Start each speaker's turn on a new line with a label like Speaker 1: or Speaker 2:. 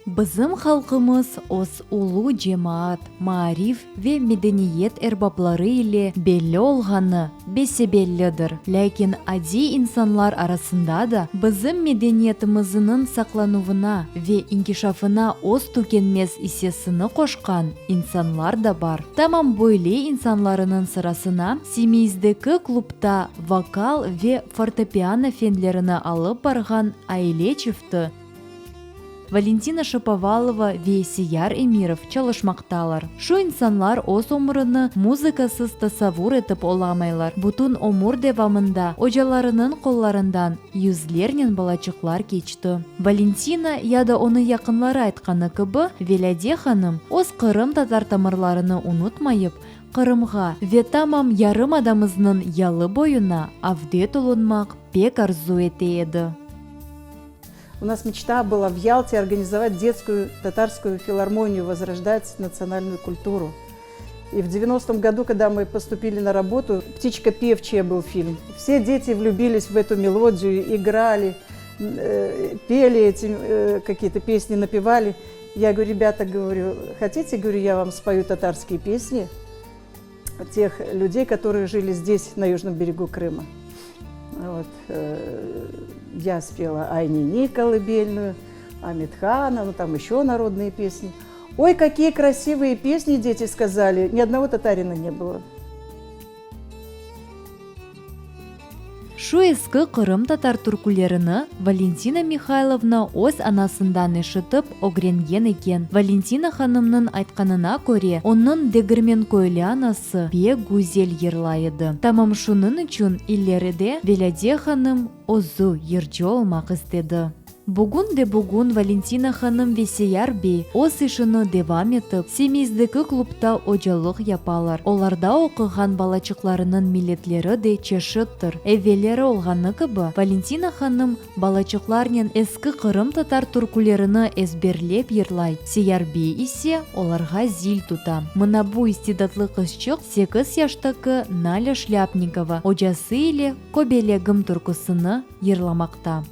Speaker 1: Bizim halqımız öz ulu cemaat, maarif ve medeniyet erbapları ile belli olğanı bese-bellidir. Lâkin adiy insanlar arasında da bizim medeniyetimizniñ saqlanuvına ve inkişafına öz tükenmez issesini qoşqan insanlar da bar. Tamam böyle insanlarınıñ sırasına Simeizdeki klubta vokal ve fortepiano fenlerini alıp barğan aile çifti, Valentina Şapovalova ve Siyar Emirov çalışmaqtalar. Şu insanlar öz ömrüni muzıkasız tasavvur etip olamaylar. Bütün ömür devamında ocalarınıñ qollarından yüzlernen balaçıqlar keçti. Valentina ya da onıñ yaqınları aytqanı kibi, Velâde hanım öz qırımtatar tamırlarını unutmayıp, Qırımğa ve tamam yarımadamıznıñ yalı boyuna avdet olunmaq pek arzu ete edi.
Speaker 2: У нас мечта была в Ялте организовать детскую татарскую филармонию, возрождать национальную культуру. И в 90-м году, когда мы поступили на работу, «Птичка певчая» был фильм. Все дети влюбились в эту мелодию, играли, э, пели эти э, какие-то песни, напевали. Я говорю, ребята, говорю, хотите, говорю, я вам спою татарские песни тех людей, которые жили здесь, на южном берегу Крыма. Вот, э, я спела Айнини колыбельную, Амитхана, ну там еще народные песни. Ой, какие красивые песни дети сказали, ни одного татарина не было.
Speaker 1: Şu eski qırımtatar türkülerini Valentina Mihaylovna öz anasından eşitip ögrengen eken. Valentina hanımnıñ aytqanına köre, onıñ degirmenköylü anası pek güzel yırlay edi. Tamam şunıñ içün ileride Velâde hanım özü yırcı olmaq istedi. Bugün de bugün Valentina hanım ve Seyar bey öz işini devam etip, Semeyzdeki klubta ocalıq yapalar. Olarda oquğan balaçıqlarınıñ milletleri de çeşittir. Evvelleri olğanı kibi, Valentina hanım balaçıqlarnen eski qırımtatar türkülerini ezberlep yırlay, Seyar bey ise olarğa zil tuta. Mına bu istidatlı qızçıq sekiz yaştaki Nalâ Şlâpnikova ocası ile Köbelegim türküsini yırlamaqta.